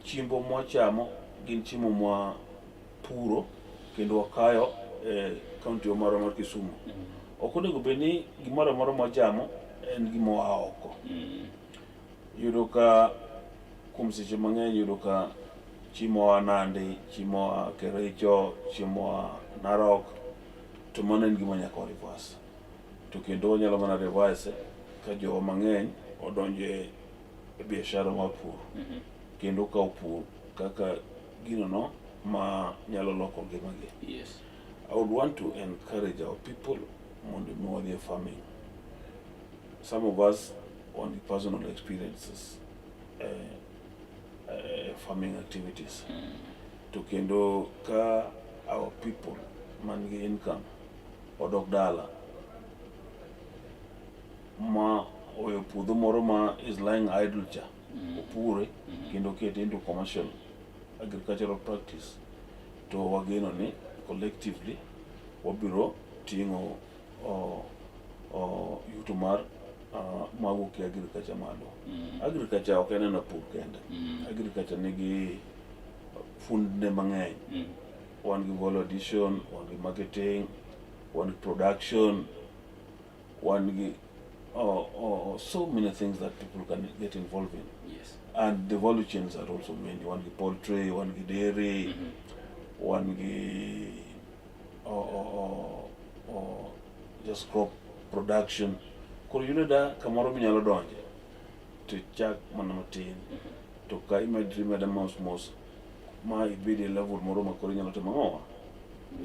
chiembo mwachamo gin chiemo mwa puro kendo wakayo e kaunti wa marwa mar Kisumu. Ok onego bed ni gimoro amora mwachamo en gima oa oko. Iyudo ka kuom seche mang'eny iyudo ka chiemo oa Nandi, chiemo oa Kericho, chiemo oa Narok, to mano en gima nyaka wa reverse. To kendo wanyalo mana reverse ka jowa mang'eny odonjo e biashara mar pur kendo okawo pur kaka gino no ma nyalo loko ngimagi. I would want to encourage our people mondo mi wadhi e farming. Some of us wan gi personal experiences farming activities. To kendo ka our people man gi income odok dala ma oweyo puodho moro ma is lying idle cha opure kendo okete into commercial agricultural practice to wageno ni collectively wabiro ting'o yuto mar mawuok e agriculture malo. Agriculture ok en mana pur kende. Agriculture nigi fundne mang'eny. Wan gi value addition, wan gi marketing, wan gi production, wan gi so many things that people can get involved in. And the value chains are also many. Wan gi poultry, wan gi dairy, wan gi just crop production. Koro yudo da kamoro minyalo donje to ichak mana matin to ka imedri imeda mos mos ma ibed e level moro ma koro inyalo timo ang'owa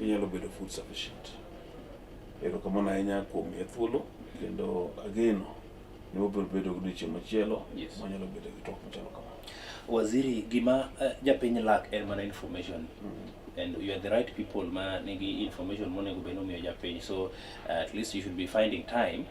inyalo bedo food sufficient. Erokamano ahinya kuom miya thuolo kendo ageno ni wabiro bedo gi odiochieng' machielo manyalo bedo gi twak machalo kama. Waziri, gima japiny lack en mana information. And you are the right people ma nigi information monego bed ni omiyo japiny. So at least you should be finding time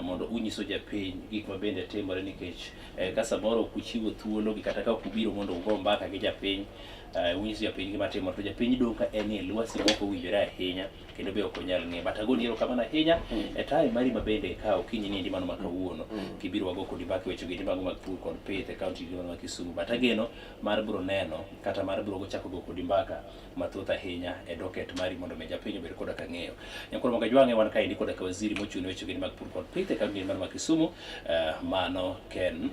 mondo unyiso japiny gik ma bende timore nikech ka samoro ok uchiwo thuolo gi kata ka ok ubiro mondo ugo mbaka gi japiny, unyiso japiny gima timore to japiny dong' ka en e lwasi mok owinjore ahinya kendo be ok onyal ng'eyo. But agoni erokamano ahinya e time mari ma bende ikawo okinyi niendi mano ma kawuono kibiro wago kodi mbaka e weche goendi mago mag pur kod pith e kaunti mano ma Kisumu. But ageno mar biro neno kata mar biro chako go kodi mbaka mathoth ahinya e docket mari mondo mi japiny obed koda ka ng'eyo. Nyakwar Moga Jwang'e wan kaendi koda ka waziri mochung' ne weche goendi mag pur kod pith e kaunti mano ma Kisumu, mano Ken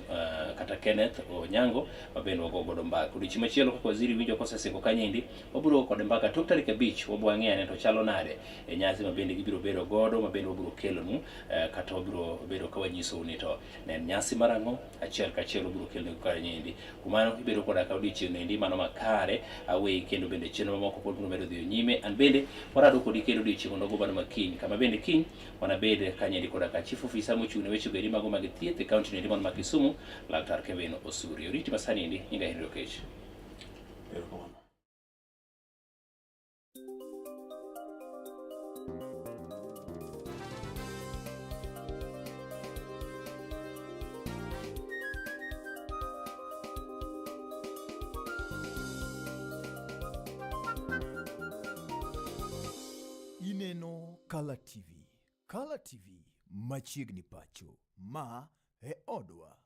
kata Kenneth Onyango ma bende wago godo mbaka. Odiochieng' machielo kaka waziri winjo kosesingo kanyendi, wabiro go kode mbaka tok tarik 5 wabiro ng'eyo ane to chalo nade e nyasi ma bende gibiro bedo godo ma bende wabiro kelonu, kata wabiro bedo ka wanyisou ni to ne en nyasi mar ang'o, achiel kachiel wabiro kelonu kanyendi. Kuom mano ibedo koda ka odiochieng' endi mano makare, aweyi kendo bende chenro mamoko pod biro medo dhiyo nyime. An bende warado kodi kendo odiochieng' onogo mano ma kiny, kama bende kiny wanabed kanyendi koda ka chief officer mochung' ne weche goendi mago mag thieth e kaunti endi mano ma Kisumu, Laktar Kevin Osuri. Oriti masani endi, nyinga Henry Okech. Erokamano. Ineno Kala TV. Kala TV machiegni pacho. Ma e odwa.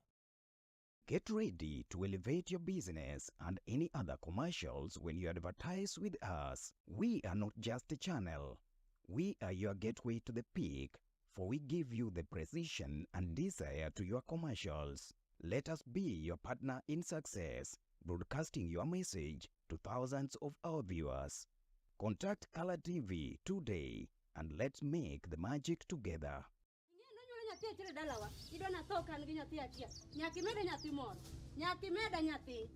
Get ready to elevate your business and any other commercials when you advertise with us. We are not just a channel. We are your gateway to the peak, for we give you the precision and desire to your commercials. Let us be your partner in success, broadcasting your message to thousands of our viewers. Contact Color TV today and let's make the magic together. Nonyuolo nyathi achiel e dalawa, idwa natho ka an gi nyathi achiel. Nyaka imeda nyathi moro. Nyaka imeda nyathi.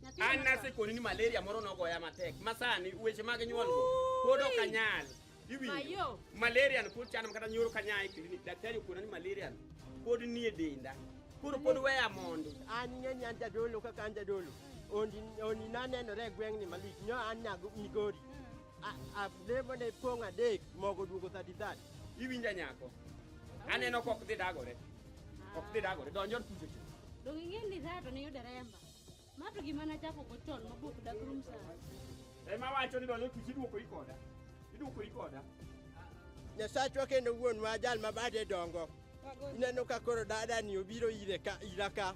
Nyathi An ema tho. nasekoni ni malaria moro nogoya matek ma sani weche mag nyuol go pod ok anyal. Iwinjo? Mayo. Malaria no pod chando kata nyoro kanya e klinik daktari okona ni malaria no pod nie denda. Koro pod weya mondo. An ing'e ni an jadolo kaka an jadolo. Ondi oni nanenore e gweng'ni malich. Nyo an nyago Migori. Alemo ne pong' 3 mogo duogo 30. Iwinja nyako? Aneno kok dhi dagore. Ok dhi dagore. Donj od kucho cha. Donge ing'e ni dhato ne yudo remba. Ma to gima nachako go chon mabuk dak rum sani. Ema wacho ni donj od kucho iduokori koda. Iduokori koda. Nyasachwa kendo wuonwa jal ma bade dongo. Ineno ka koro dada ni obiro ire ka ira ka.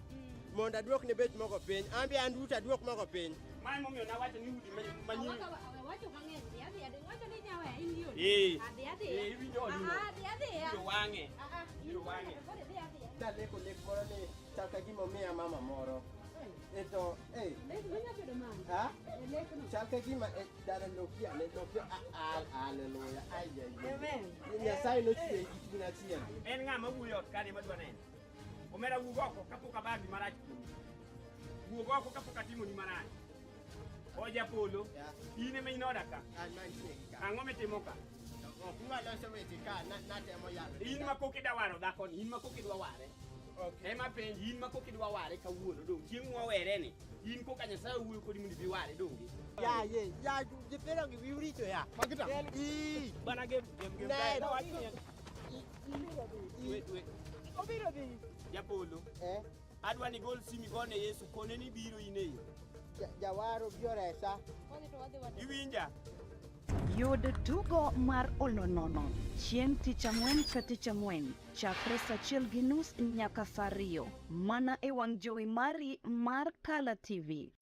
Mondo aduokne bech mogo piny. An be an duto aduok mogo piny. Mae momiyo nawacho ni udi manyien. Wacho mang'eny, dhi adhiya, wacho ni nyaweya in gi odi. Eh. Adhi adhiya. Eh, iwinjo odi no. Ah, dhi adhiya. Ibiro wang'e. Ah, ah, Ibiro wang'e. Koro dhi adhiya. Naleko lek moro ni chal ka gima omiya mama moro. E to, eh, Lek no nyalo bedo mane? ha? E lek no. Chal ka gima dada Nokia ne Nokia, haleluya, ai, ai, ai. Amen. Nyasaye nochweyi gi chuny achiel. En ng'a ma wuoyo ot kani madwa neno? Omera wuog oko kapok abagi marach kuomi. Wuog oko kapok atimoni marach. Oja polo, in ema in oda ka. An mantie ka. Ang'o mitimo ka? Ok nwaloso weche ka, natemo yalo. In ma koka idwa waro dhakoni, in ma koka idwa ware. Ema penji, in ma koka idwa ware kawuono dong' chieng' mwawere ni, in koka Nyasaye owuoyo kodi mondo ibi ware donge? Ya, ye, ya, nyithindo gi wiu richo ya. Magita. Ii. Bana gem gem gem. Ne. We we. Obiro dhi. Japolo. Eh? Adwa ni gol simi gone Yesu kone ni biro in e yo. Jawaro biro resa. Iwinja? Yud tugo mar Olonono chieng' tich ang'wen ka tich ang'wen chakre saa 1:30 nyaka saa 2 mana e wang' jowi mari mar Kala TV.